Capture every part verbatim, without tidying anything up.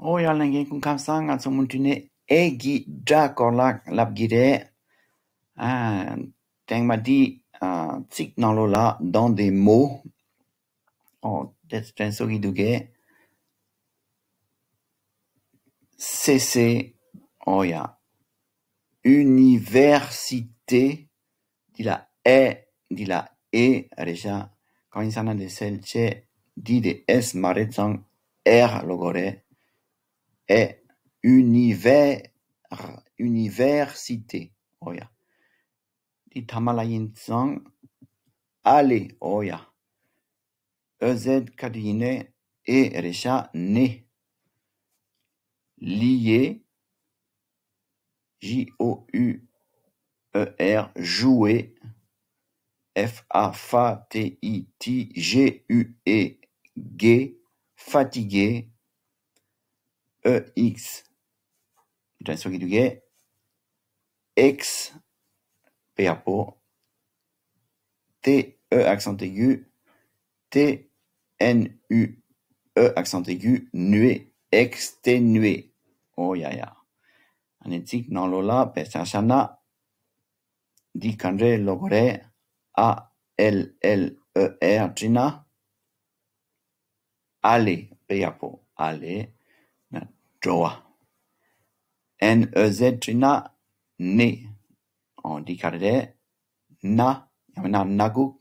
ཨོ་ཡ། ལྷན་རྒྱས་སྐུ་ཁམས་བཟང་། ང་ཚོ་མུ་མཐུད་ནས་ཨེ་གི་སྒྲ་སྐོར་ལ་ལབ་ཀྱི་རེད། ཨ། ཐེངས་མ་འདི། ཨ། ཚིག་ནང་ལོགས་ལ dans des mots། ཨོ། དེ་དྲན་གསོ་གི་འདུག་གས། སེ་སེ། ཨོ་ཡ། université། འདི་ལ་ཨེ། འདི་ལ་ཨེ་རེད་ཤག་གང་ཡིན་ཟེར་ན་འདི་གསལ་བྱེད་འདི་དེ་ཨེས་མ་རེད་ཙང་ཨེར་ལབ་དགོས་རེད། ཨེ། univers། université། ཨོ་ཡ། འདི་ཐ་མ་ལ་ཡིན་ཙང་ཨ་ལེ། ཨོ་ཡ། ཨེ་ཟེད་ག་དེ་ཡིན་ནའི་ཨེ་རེད་ཤག་ནེ། lié། J O U E R, jouer. F A T I G U E, gué, fatigué. E X. དྲན་གསོ་གི་འདུག་གས། X། པེ་ཡག་པོ། T E accent aigu, T N U E accent aigu, nuer, exténuer. ཨོ་ཡ་ཡ། ཨ་ནི་ཚིག་ནང་ལོགས་ལ་དཔེ་ཆ་བཞག་ན། འདི་ག་འདྲས་ཀློག་དགོས་རེད། A L L E R བྲིས་ན། ཨ་ལེ། དཔེ་ཡག་པོ། ཨ་ལེ། ན་འགྲོ་བ། N E Z བྲིས་ན་ནེ། ཨོ། འདི་ག་རེ་རེད། ན། ཡང་མིན་ན་སྣ་ཁུག་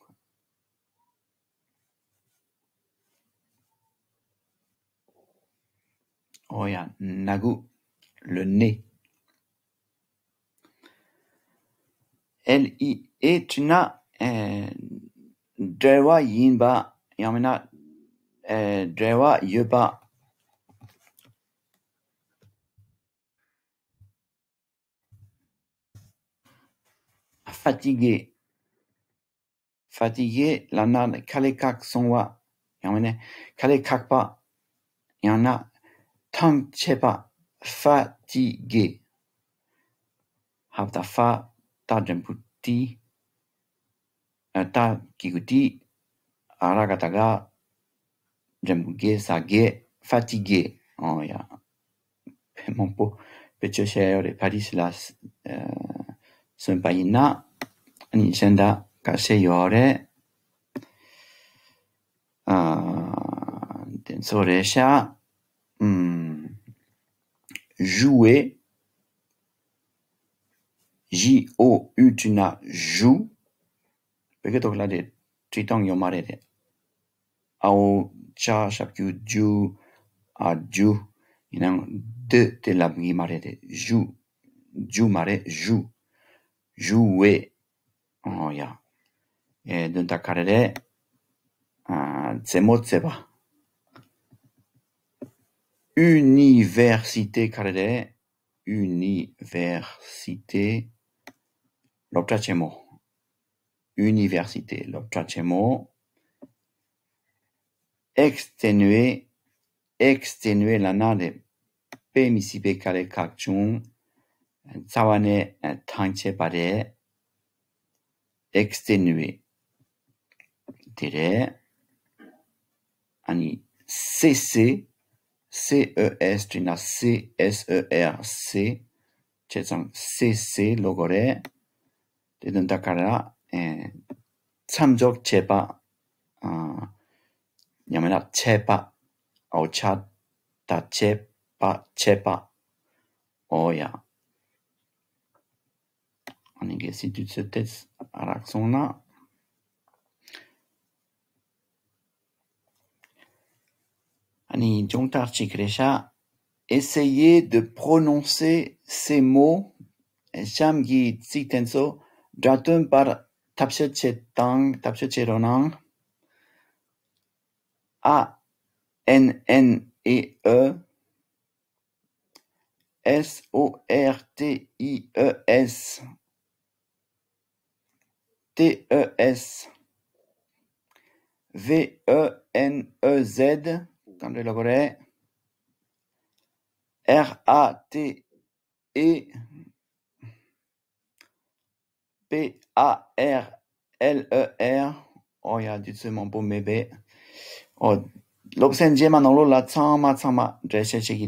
ཨོ་ཡ། སྣ་ཁུག le nez། L I E བྲིས་ན། ཨེ། འབྲེལ་བ་ཡིན་པ། ཡང་མིན་ན། ཨེ། འབྲེལ་བ་ཡོད་པ། fatigué། fatigué ལབ་ན་ཁ་ལས་ཁག་སོང་བ། ཡང་མིན་ན་ཁ་ལས་ཁག་པ། ཡང་ན་ཐང་ཆད་པ། fatigué། ཧ་ད་ཧྥ། ཏ་འགྲེང་བུ་ཏི། ཨ། ཏ་གི་གུ་ཏི། ཨ་ར་ག་ད་ག་འགྲེང་བུ་གེ་ས་གེ། fatigué། ཨོ་ཡ། དཔེ་མང་པོ་བེད་སྤྱོད་བྱས་ཡོད་རེད། ཕ་རི་སི་ལ་ཨ་སོན་པ་ཡིན་ན། ཨ་ནི་གཞན་དག་ག་བཤད་ཡོད་རེད། ཨ། དེ་ཚོ་རེད་ཤག་ཨམ། jouer། J O U བྲིས་ན་ཇུ། བོད་སྐད་ཐོག་ལ་དེ་བྲིས་སྟངས་ཡོད་མ་རེད་དེ། ཨའོ་ཅ་ཞབས་ཀྱུ་ཇུ། ཨ་ཇུ། ཡིན་ནའང་དེ་དེ་ལབ་ངེས་མ་རེད་དེ། ཇུ། ཇུ་མ་རེད། ཇུ། jouer། ཨོ་ཡ། ཨེ། དོན་དག་ག་རེ་རེད། ཨ། རྩེད་མོ་རྩེ་བ། université ག་རེ་རེད། université སློབ་གྲྭ་ཆེན་མོ། université སློབ་གྲྭ་ཆེན་མོ། exténuer། exténuer ལབ་ན་རེད། དཔེ་མི་སྲིད་པའི་དཀའ་ལས་ཁག་བྱུང་། རྩ་བ་ནས་ཐང་ཆད་པ་རེད། exténuer དེ་རེད། ཨ་ནི་cesser། C E S བྲིས་ན་C S E R C། བྱས་ཙང་cesser ལབ་དགོས་རེད། དེ་དོན་དག་ག་རེ། ཨེ། མཚམས་འཇོག་བྱས་པ། ཨ། ཡང་མིན་ན་ཆད་པ། ཨའོ་ཅ་ད་ཆད་པ། ཆད་པ། ཨོ་ཡ། ཨ་ནི་གལ་སྲིད་དུས་ཚོད་དེ་རག་སོང་ན། ཨ་ནི་སྦྱོང་བརྡར་གཅིག་རེད་ཤག Essayez de prononcer ces mots. གཤམ་གྱི་ཚིག་དེ་ཚོ་སྒྲ་འདོན་པར་ཐབས་ཤེས་བྱེད་དང་། ཐབས་ཤེས་བྱེད་རོགས་གནང་། A N N E E S O R T I E S T E S V E N E Z གང་འདྲ་ལབ་དགོས་རེད། R A T E P A R L E R ཨོ་ཡ། དུས་ཚོད་མང་པོ་མེད་པས། ཨོ། སློབ་ཚན་རྗེས་མ་ནང་ལོགས་ལ་ཚང་མ་ཚང་མ་འགྲེལ་བཤད་བྱེད་ཀྱི་